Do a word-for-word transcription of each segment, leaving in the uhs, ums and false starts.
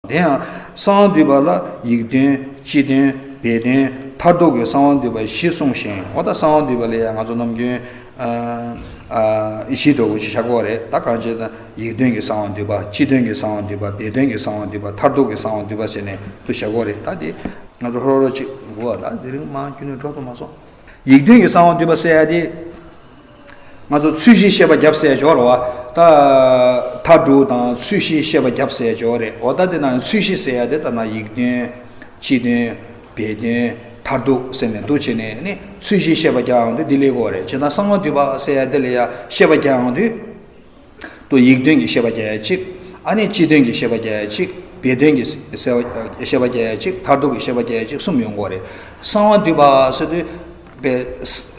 དེ་ཡང་གསང་བ་འདུས་པ་ལ་ཡིག་དོན་སྤྱི་དོན་སྦས་དོན་མཐར་ཐུག་གི་གསང་བ་འདུས་པ་བཞི་གསུངས་ཤིང་། འོ་ད་གསང་བ་འདུས་པ་ལ་ཡང་ང་ཚོ་ནམ་རྒྱུན་ཨ་ཨ་བཞི་འདྲ་བོ་ཅིག་བཞག་གི་ཡོད་རེད། ད་གང་བྱས་ན་ཡིག་དོན་གྱི་གསང་བ་འདུས་པ། སྤྱི་དོན་གྱི་གསང་བ་འདུས་པ། སྦས་དོན་གྱི་གསང་བ་འདུས་པ། མཐར་ཐུག་གི་གསང་བ་འདུས་པ་ཟེར་ནས་དུ་བཞག་གི་ཡོད་རེད། ད་དེ་ང་ཚོ་ཧྲོ་ཧྲོ་ཅིག་འགོ་བ་ད་དེ་རིང་མང་ཁྱོན་ནས་འགྲོ་ཐུབ་མ་སོང་། ཡིག་དོན་གྱི་གསང་བ་འདུས་པ་ཟེར་ཡ་དེ། ང་ཚོ་ཚུལ་བཞིན་བཤད་པ་བརྒྱབ་ཟེར་ཡ་ཅིག་ཡོད་རེད་བ། ད་མཐའ་དྲུག་དང་ཚུལ་བཞིན་བཤད་པ་བརྒྱབ་ཟེར་ཡ་ཅིག་ཡོད་རེད། འོ་ད་དེ་ནང་ཚུལ་བཞིན་ཟེར་ཡ་དེ་ལྟར་ན་ཡིག་དོན་སྤྱི་དོན་སྦས་དོན་མཐར་ཐུག་ཟེར་ནས་འདུ་བྱས་ནས་ནི་ཚུལ་བཞིན་བཤད་པ་རྒྱག་ཡོང་དུས་འདི་ལས་གོ་རེད། བྱས་ན་གསང་བ་འདུས་པ་ཟེར་ཡ་དེ་ལ་ཡ་བཤད་པ་རྒྱག་ཡོང་དུས། ཏོ་ཡིག་དོན་གྱི་བཤད་པ་རྒྱག་ཡ་གཅིག་ཨ་ནི་སྤྱི་དོན་གྱི་བཤད་པ་རྒྱག་ཡ་གཅིག་སྦས་དོན་གྱི་བཤད་པ་རྒྱག་ཡ་གཅིག་མཐར་ཐུག་གི་བཤད་པ་རྒྱག་ཡ་གཅིག་གསུམ་ཡོང་གི་ཡོད་རེད། གསང་བ་འདུས་པ་ཟེར་དུས་པའི་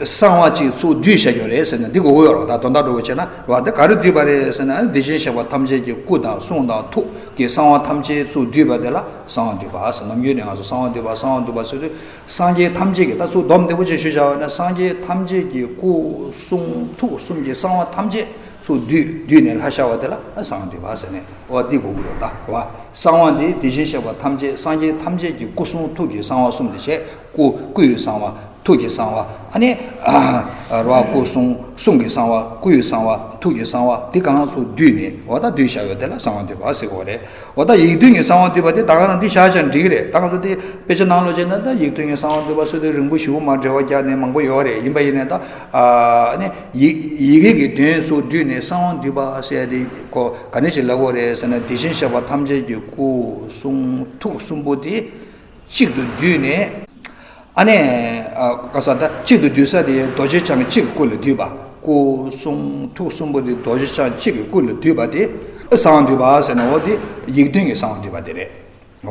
གསང་བ་གཅིག་ཚུར་བསྡུས་བཞག་ཡོད་རེད་ཟེར་ན་འདི་གོ་གི་ཡོད་རེད། ད་དོན་དག་འགྲོ་བ་བྱས་ན་རེད་བ། འདི་ག་རེ་བསྡུས་པ་རེད་ཟེར་ན་དེ་བཞིན་གཤེགས་པ་ཐམས་ཅད་ཀྱི་སྐུ་དང་གསུང་དང་ཐུགས་ཀྱི་གསང་བ་ཐམས་ཅད་ཚུར་བསྡུས་པ་དེ་ལ་གསང་བ་འདུས་པ་ཟེར། ནམ་རྒྱུན་ནས་ང་ཚོ་གསང་བ་འདུས་པ་གསང་བ་འདུས་པ་ཟེར་དུས་སངས་རྒྱས་ཐམས་ཅད་ཀྱི་ད་ཚུར་སྡོམ་བདེ་པོ་ཅིག་ཞུས་བཞག་པ་ཡིན་ན་སངས་རྒྱས་ཐམས་ཅད་ཀྱི་སྐུ་གསུང་ཐུགས་གསུམ་གྱི་གསང་བ་ཐམས་ཅད་ཚུར་བསྡུས་བསྡུས་ནས་ལྷ་ཤ་བ་དེ་ལ་གསང་བ་འདུས་པ་ཟེར་ནས་འོ་འདི་གོ་གི་ཡོད་ད་རེད་བ། གསང་བ་འདི་དེ་བཞིན་གཤེགས་པ་ཐམས་ཅད་སངས་རྒྱས་ཐམས་ཅད་ཀྱི་སྐུ་གསུང་ཐུགས་ཀྱི་གསང་བ་གསུམ་དེ་བྱས། སྐུ་སྐུ་ཡི་གསང་བ། ཐུགས་ཀྱི་གསང་བ། ཨ་ནི་རེད་བ། སྐུ་གསུང་གསུང་གི་གསང་བ། སྐུ་ཡི་གསང་བ། ཐུགས་ཀྱི་གསང་བ། འདི་གང་ཚུར་བསྡུས་ནས་འོ་ད་བསྡུས་བཞག་ཡོད་དེ་ལ་གསང་བ་འདུས་པ་ཟེར་གོ་རེད། འོ་ད་ཡིག་དོན་གྱི་གསང་བ་འདུས་པ་དེ་ད་ག་རང་འདི་བཞག་བཞག་འགྲིག་གི་རེད། ད་ང་ཚོ་དེ་དཔེ་ཆ་ནང་ལོགས་བྱས་ན་ད་ཡིག་དོན་གྱི་གསང་བ་འདུས་པ་ཟེར་དུས་རིང་པོ་ཞེ་པོ་མར་འགྲེལ་བ་རྒྱག་ནས་མང་པོ་ཡོད་རེད། ཡིན་པ་ཡིན་ནའི་ད་ཨ་ནི་ཡི་ཡི་གེ་གི་དོན་ཚུར་བསྡུས་ནས་གསང་བ་འདུས་པ་ཟེར་ཡ་དེ་ཁོ་ག་ནས་ཅིག་ལབ་དགོས་རེད་ཟེར་ན་དེ་བཞིན་གཤེགས་པ་ཐམས་ཅད་ཀྱི་སྐུ་གསུང་ཐུགས་གསུམ་པོ་དེ་གཅིག་ཏུ་བསྡུས་ནས། ཨ་ནི་ཨ་ག་ས་ད་གཅིག་ཏུ་བསྡུས་ས་དེ་རྡོ་རྗེ་འཆང་གཅིག་གི་སྐུ་ལ་བསྡུས་པ། སྐུ་གསུང་ཐུགས་གསུམ་པོ་དེ་རྡོ་རྗེ་འཆང་གཅིག་གི་སྐུ་ལ་བསྡུས་པ་དེ་གསང་བ་འདུས་པ་ཟེར་ན་འོ་དེ་ཡིག་དོན་གྱི་གསང་བ་འདུས་པ་དེ་རེད། བ།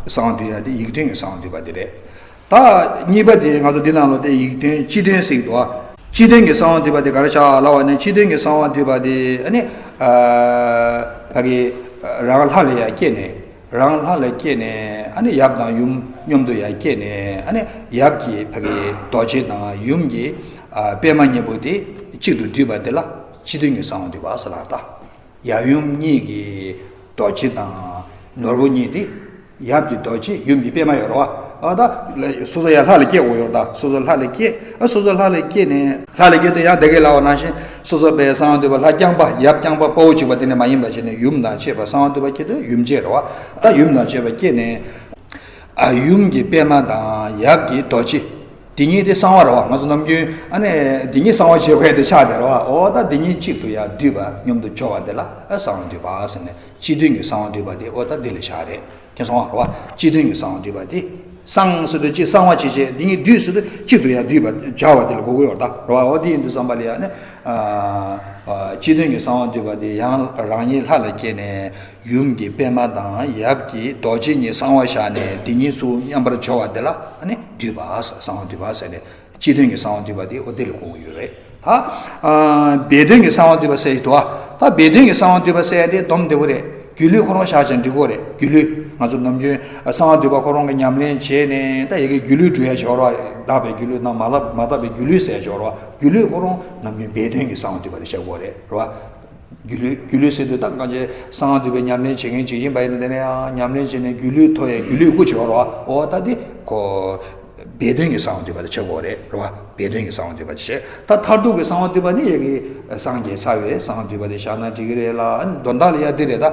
གསང་བ་འདུས་ཡ་དེ་ཡིག་དོན་གྱི་གསང་བ་འདུས་པ་དེ་རེད། ད་གཉིས་པ་དེ་ང་ཚོ་འདི་ནང་ལོགས་དེ་ཡིག་དོན་སྤྱི་དོན་ཟེར་གྱི་འདུག་བ། སྤྱི་དོན་གྱི་གསང་བ་འདུས་པ་དེ་ག་རེ་ཆགས་ལབ་པ་ནི་སྤྱི་དོན་གྱི་གསང་བ་འདུས་པ་དེ་ཨ་ནི་ཨ་ཕ་གི་རང་ལྷ་ལ་ཡ་སྐྱེས་ནས། རང་ལྷ་ལ་སྐྱེས་ནས་ཨ་ནི་ཡབ་དང་ཡུམ་མཉམ་དུ་ཡར་སྐྱེས་ནས་ཨ་ནི་ཡབ་ཀྱི་ཕ་གི་རྡོ་རྗེ་དང་ཡུམ་གྱི་ཨ་པད་མ་གཉིས་པོ་དེ་གཅིག་ཏུ་བསྡུས་པ་དེ་ལ་སྤྱི་དོན་གྱི་གསང་བ་འདུས་པ་ཟེར་ལ་ད། ཡབ་ཡུམ་གཉིས་ཀྱི་རྡོ་རྗེ་དང་ནོར་བུ་གཉིས་དེ་ཡབ་ཀྱི་རྡོ་རྗེ་ཡུམ་གྱི་པད་མ་ཡོད་རེད་བ། ཨ་ད་སོ་སོ་ཡར་ལྷ་ལ་སྐྱེ་དགོས་ཡོད་རེད། ད་སོ་སོ་ལྷ་ལ་སྐྱེ་ཨ་སོ་སོ་ལྷ་ལ་སྐྱེས་ནས་ལྷ་ལ་སྐྱེ་དུས་ཡང་དེ་གས་ལབ་པ་ནང་བཞིན་སོ་སོ་པའི་གསང་བ་འདུས་པ་ལྷ་རྐྱང་པ་ཡབ་རྐྱང་པ་དཔའ་བོ་གཅིག་པ་དེ་འདྲ་མ་ཡིན་པ་བྱས་ནས་ཡུམ་དང་བཅས་པ་གསང་བ་འདུས་པ་སྐྱེ་དུས་ཡུམ་བཅས་རེད་བ། ད་ཡུམ་དང་བཅས་པ་སྐྱེས་ནས། ཨ་ཡུམ་གྱི་པད་མ་དང་ཡབ་ཀྱི་རྡོ་རྗེ། འདི་གཉིས་དེ་གསང་བ་རེད་བ། ང་ཚོ་ནམ་རྒྱུན་ཨ་ནི་འདི་གཉིས་གསང་བ་བྱེད་དགོས་དེ་ཆགས་བསྡད་རེད་བ། འོ་ད་འདི་གཉིས་གཅིག་ཏུ་ཡར་བསྡུས་པ་མཉམ་དུ་སྦྱོར་བ་དེ་ལ་ཨ་གསང་བ་འདུས་པ་ཟེར་ནས་སྤྱི་དོན་གྱི་གསང་བ་འདུས་པ་དེ་འོ་ད་འདི་ལ་བཞག་རེད། མཁྱེན་སོང་བ་རེད་བ། སྤྱི་དོན་གྱི་གསང་བ་འདུས་པ་དེ། གསང་ཟེར་དུས་གཅིག་གསང་བ་ཅིག་བྱས། འདི་གཉིས་བསྡུས་ཟེར་དུས་གཅིག་ཏུ་ཡར་བསྡུས་པ་སྦྱར་བ་དེ་ལ་གོ་དགོས་ཡོད་རེད་ད་རེད་བ། འོ་དེ་ཡིན་དུས་ཙམ་པ་ལ་ཡ་ནི་ཨ་སྤྱི་དོན་གྱི་གསང་བ་འདུས་པ་དེ་ཡང་རང་ཉིད་ལྷ་ལ་སྐྱེས་ནས། ཡུམ་གྱི་པད་མ་དང་ཡབ་ཀྱི་རྡོ་རྗེ་གཉིས་གསང་བ་བཞག་ནས་འདི་གཉིས་སུ་མཉམ་པར་སྦྱོར་བ་དེ་ལ་ཨ་ནི་འདུས་པ་ཟེར། གསང་བ་འདུས་པ་ཟེར་ནས་སྤྱི་དོན་གྱི་གསང་བ་འདུས་པ་དེ་འོ་དེ་ལ་གོ་གི་ཡོད་རེད་ད། ཨ་སྦས་དོན་གྱི་གསང་བ་འདུས་པ་ཟེར་ཡི་འདུག་བ། ད་སྦས་དོན་གྱི་གསང་བ་འདུས་པ་ཟེར་ཡ་དེ་སྡོམ་བདེ་པོ་རེད། སྒྱུ་ལུས་ཁོ་རང་བཞག་ཅིང་འགྲིག་གོ་རེད། སྒྱུ་ལུས་ང་ཚོ་ནམ་རྒྱུན་གསང་བ་འདུས་པ་ཁོ་རང་གི་ཉམས་ལེན་བྱས་ནས་ད་ཡ་གི་སྒྱུ་ལུས་འགྲུབ་ཡ་སྦྱོར་བ། དག་པའི་སྒྱུ་ལུས་དང་མ་དག་མ་དག་པའི་སྒྱུ་ལུས་ཟེར་སྦྱོར་བ། སྒྱུ་ལུས་ཁོ་རང་ནམ་རྒྱུན་སྦས་དོན་གྱི་གསང་བ་འདུས་པ་དེ་བཞག་གོ་རེད་རེད་བ། སྒྱུ་ལུས་སྒྱུ་ལུས་ཟེར་དུས་ད་གང་ཅི་གསང་བ་འདུས་པའི་ཉམས་ལེན་བྱེད་མཁན་ཅིག་ཡིན་པ་ཡིན་ན་དེ་ནས་ཡང་ཉམས་ལེན་བྱས་ནས་སྒྱུ་ལུས་ཐོབ་ཡས་སྒྱུ་ལུས་སྐུ་བྱེད་པ་རེད་བ། འོ་ད་དེ་ཁོ་སྦས་དོན་གྱི་གསང་བ་འདུས་པ་དེ་བྱེད་དགོས་རེད་རེད་བ། སྦས་དོན་གྱི་གསང་བ་འདུས་པ་དེ་བྱེད། ད་མཐར་ཐུག་གི་གསང་བ་འདུས་པ་ནི་ཡ་གི་སངས་རྒྱས་ས་པའི་གསང་བ་འདུས་པ་དེ་བཞག་ན་འགྲིག་གི་རེད་ལ། ཨ་ནི་དོན་དག་ལ་ཡ་དེ་རེད་ད།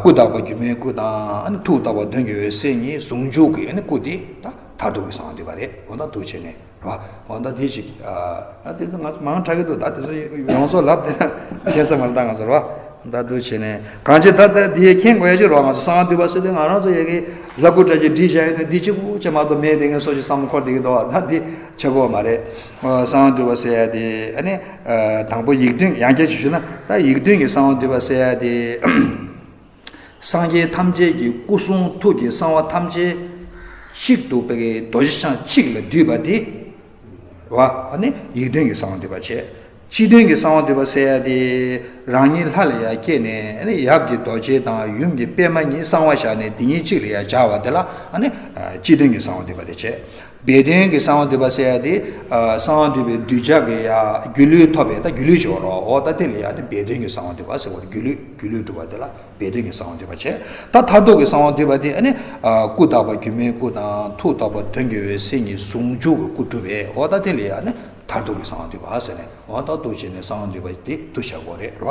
སྐུ་དག་པ་སྒྱུ་མའི་སྐུ་དང་ཨ་ནི་ཐུགས་དག་པ་དོན་གྱི་འོད་གསལ་གཉིས་ཟུང་འཇུག་གི་ཨ་ནི་སྐུ་དེ་ད་མཐར་ཐུག་གི་གསང་བ་འདུས་པ་རེད། འོ་ད་འདུ་བྱས་ནས། རེད་བ། འོ་ད་དེ་ཅིག་ཨ་དེ་ང་ཚོ་མང་དྲགས་ཀྱི་འདུག་ད་དེ་ཚོ་ཡོངས་རྫོགས་ལབ་བསྡད་ན་མཁྱེན་ས་མ་རེད་ད་ང་ཚོ་རེད་བ། ད་འདུ་བྱས་ནས་གང་ཅི་ད་ལྟ་དེ་མཁྱེན་དགོས་ཡ་ཅིག་རེད་བ། ང་ཚོ་གསང་བ་འདུས་པ་ཟེར་དུས་ང་རང་ཚོ་ཡ་གི་ལྷ་སྐུ་འདྲ་ཅིག་བསྒྲིགས་བཞག་ཡོད་ན་འདི་གཅིག་པུ་ཅིག་མ་གཏོགས་མེད་བསྡད་མཁན་བཟོ་ཅིག་བསམ་བློ་འཁོར་བསྡད་ཀྱི་འདུག་ད་འདི་ཆགས་ཀྱི་ཡོད་མ་རེད། གསང་བ་འདུས་པ་ཟེར་ཡ་དེ་ཨ་ནི་དང་པོ་ཡིག་དོན་ཡང་བསྐྱར་ཅིག་ཞུས་ན་ད་ཡིག་དོན་གྱི་གསང་བ་འདུས་པ་ཟེར་ཡ་དེ། སངས་རྒྱས་ཐམས་ཅད་ཀྱི་སྐུ་གསུང་ཐུགས་ཀྱི་གསང་བ་ཐམས་ཅད་གཅིག་ཏུ་པའི་རྡོ་རྗེ་འཆང་གཅིག་ལ་འདུས་པ་དེ། རེད་བ། ཨ་ནི་ཡིག་དོན་གྱི་གསང་བ་འདུས་པ་བྱས། སྤྱི་དོན་གྱི་གསང་བ་འདུས་པ་ཟེར་ཡ་དེ། རང་ཉིད་ལྷ་ལ་ཡར་སྐྱེས་ནས་ཨ་ནི་ཡབ་ཀྱི་རྡོ་རྗེ་དང་ཡུམ་གྱི་པད་མ་གཉིས་གསང་བ་བཞག་ནས་དེ་གཉིས་གཅིག་ལ་ཡར་སྦྱར་བ་དེ་ལ་ཨ་ནི་སྤྱི་དོན་གྱི་གསང་བ་འདུས་པ་དེ་བྱས། སྦས་དོན་གྱི་གསང་བ་འདུས་པ་ཟེར་ཡ་དེ། ཨ། གསང་བ་འདུས་པའི་གདུལ་བྱ་གི་ཡ་སྒྱུ་ལུས་ཐོབ་པའི་ད་སྒྱུ་ལུས་ཞིག་ཡོད་རེད་པ། འོ་ད་དེ་ལ་ཡ་དེ་སྦས་དོན་གྱི་གསང་བ་འདུས་པ་ཟེར་བ་རེད། སྒྱུ་ལུས་སྒྱུ་ལུས་གྲུབ་པ་དེ་ལ་སྦས་དོན་གྱི་གསང་བ་འདུས་པ་བྱས། ད་མཐར་ཐུག་གི་གསང་བ་འདུས་པ་དེ་ཨ་ནི། ཨ། སྐུ་དག་པ་སྒྱུ་མའི་སྐུ་དང་ཐུགས་དག་པ་དོན་གྱི་འོད་ཟེར་གཉིས་ཟུང་འཇུག་གི་སྐུ་གྲུབ་པས། འོ་ད་དེ་ལ་ཡ་ཨ་ནི་མཐར་ཐུག་གི་གསང་བ་འདུས་པ་ཟེར་ནས། འོ་ད་འདུ་བྱས་ནས་གསང་བ་འདུས་པ་དེ་འདུ་བྱ་དགོས་རེད། རེད་པ།